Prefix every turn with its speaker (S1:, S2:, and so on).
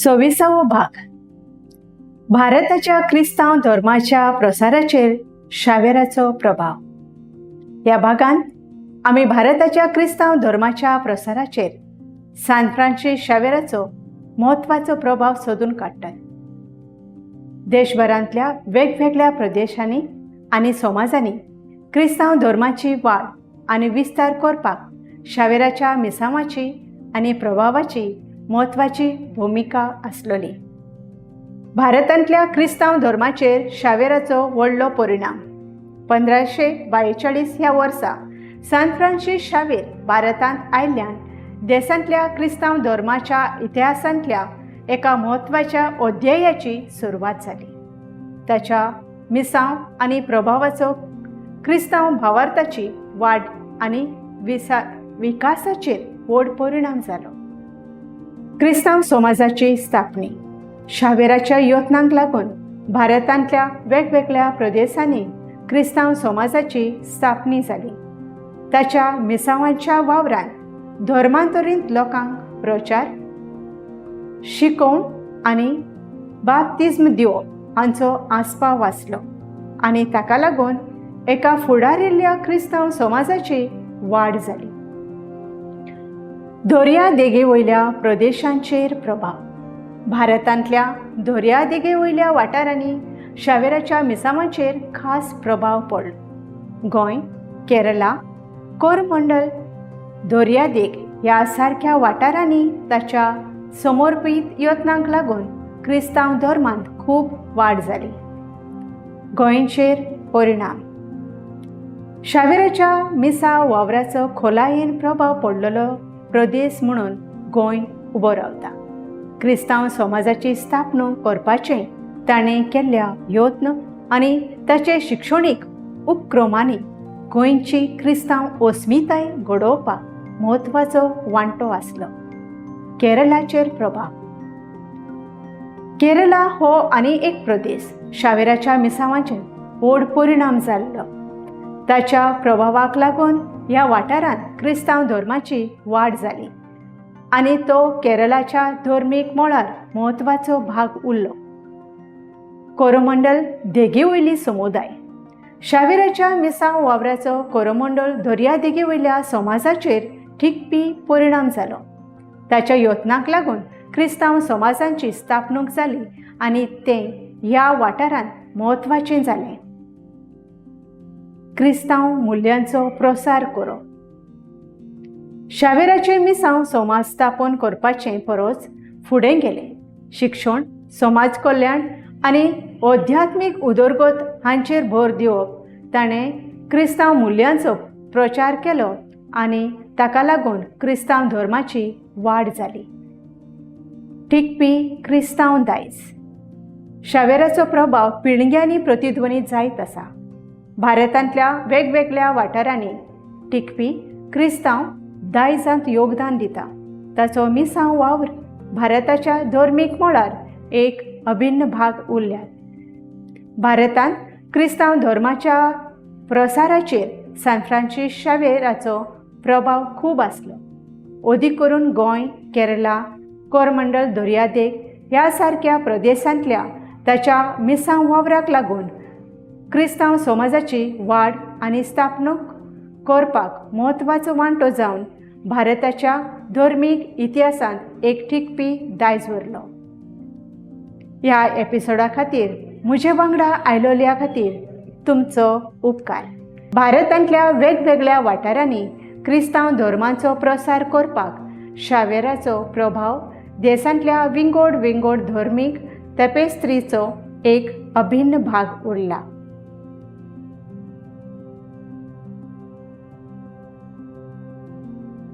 S1: सव्वीसावो भाग. भारताच्या क्रिस्तांव धर्माच्या प्रसाराचेर शावेराचो प्रभाव. ह्या भागांत आमी भारताच्या क्रिस्तांव धर्माच्या प्रसाराचेर सान फ्रांसीस शावेराचो म्हत्वाचो प्रभाव सोदून काडटात. देशभरांतल्या वेगवेगळ्या प्रदेशांनी आनी समाजांनी क्रिस्तांव धर्माची वाड आनी विस्तार करपाक शावेराच्या मिसांवाची आनी प्रभावाची म्हत्वाची भुमिका आसलेली. भारतांतल्या क्रिस्तांव धर्माचेर शावेराचो व्हडलो परिणाम. 1542 ह्या वर्सा सान फ्रांसीस शावेर भारतांत आयिल्ल्यान देशांतल्या क्रिस्तांव धर्माच्या इतिहासांतल्या एका म्हत्वाच्या अध्यायाची सुरवात जाली. ताच्या मिसांव आनी प्रभावाचो क्रिस्तांव भावार्थाची वाड आनी विकासाचेर व्हड परिणाम जालो. क्रिस्तांव समाजाची स्थापणी. शावेराच्या यत्नांक लागून भारतांतल्या वेगवेगळ्या प्रदेशांनी क्रिस्तांव समाजाची स्थापणी जाली. ताच्या मिसांवांच्या वावरान धर्मांतरीत लोकांक प्रचार, शिकोवण आनी बाप्तिज्म दिवप हांचो आस्पाव आसलो आनी ताका लागून एका फुडारिल्ल्या क्रिस्तांव समाजाची वाड जाली. दर्या देगे वयल्या प्रदेशांचेर प्रभाव. भारतांतल्या दर्या देगे वयल्या वाठारांनी शावेराच्या मिसांवाचेर खास प्रभाव पडलो. गोंय, केरला, कोरमंडल दर्यादेग ह्या सारक्या वाठारांनी ताच्या समर्पीत यत्नांक लागून क्रिस्तांव धर्मांत खूब वाड जाली. गोंयचेर परिणाम. शावेराच्या मिसा वावराचो खोलायेन प्रभाव पडलेलो प्रदेश म्हणून गोंय उबो रावता. क्रिस्तांव समाजाची स्थापणूक करपाचें ताणें केल्ल्या यत्न आनी ताचे शिक्षणीक उपक्रमांनी गोंयची क्रिस्तांव अस्मिताय घडोवपाक म्हत्वाचो वांटो आसलो. केरळाचेर प्रभाव. केरला हो आनी एक प्रदेश शावेराच्या मिसांवाचेर व्हड परिणाम जाल्लो. ताच्या प्रभावाक लागून ह्या वाठारांत क्रिस्तांव धर्माची वाड जाली आनी तो केरळाच्या धर्मीक मळार म्हत्वाचो भाग उरलो. कोरोमंडल देगे वयली समुदाय. शावेराच्या मिसांव वावराचो कोरोमंडल दर्या देगे वयल्या समाजाचेर ठिकपी परिणाम जालो. ताच्या यत्नांक लागून क्रिस्तांव समाजांची स्थापणूक जाली आनी तें ह्या वाठारांत म्हत्वाचें जालें. क्रिस्तांव मुल्यांचो प्रसार करप. शावेराचे मिसांव समाज स्थापन करपाचें परस फुडें गेलें. शिक्षण, समाज कल्याण आनी अध्यात्मीक उदरगत हांचेर भर दिवप. ताणें क्रिस्तांव मुल्यांचो प्रचार केलो आनी ताका लागून क्रिस्तांव धर्माची वाड जाली. टिकपी क्रिस्तांव दायज. शावेराचो प्रभाव पिळग्यांनी प्रतिध्वनीत जायत आसा. भारतांतल्या वेगवेगळ्या वाठारांनी टिकपी क्रिस्तांव दायजांत योगदान दिता. ताचो मिसांव वावर भारताच्या धर्मीक मळार एक अभिन्न भाग उरल्यात. भारतांत क्रिस्तांव धर्माच्या प्रसाराचेर सान फ्रांसीस शावेराचो प्रभाव खूब आसलो. अदीक करून गोंय, केरला, कोरमंडल दर्यादेग ह्या सारक्या प्रदेशांतल्या ताच्या मिसांव वावराक लागून क्रिस्तांव समाजाची वाड आनी स्थापणूक करपाक म्हत्वाचो वांटो जावन भारताच्या धर्मीक इतिहासांत एक टिकपी दायज उरलो. ह्या एपिसोडा खातीर म्हजे वांगडा आयलोल्या खातीर तुमचो उपकार. भारतांतल्या वेगवेगळ्या वाठारांनी क्रिस्तांव धर्माचो प्रसार करपाक शावेराचो प्रभाव देशांतल्या विंगड विंगड धर्मीक तपेस्त्रीचो एक अभिन्न भाग उरला.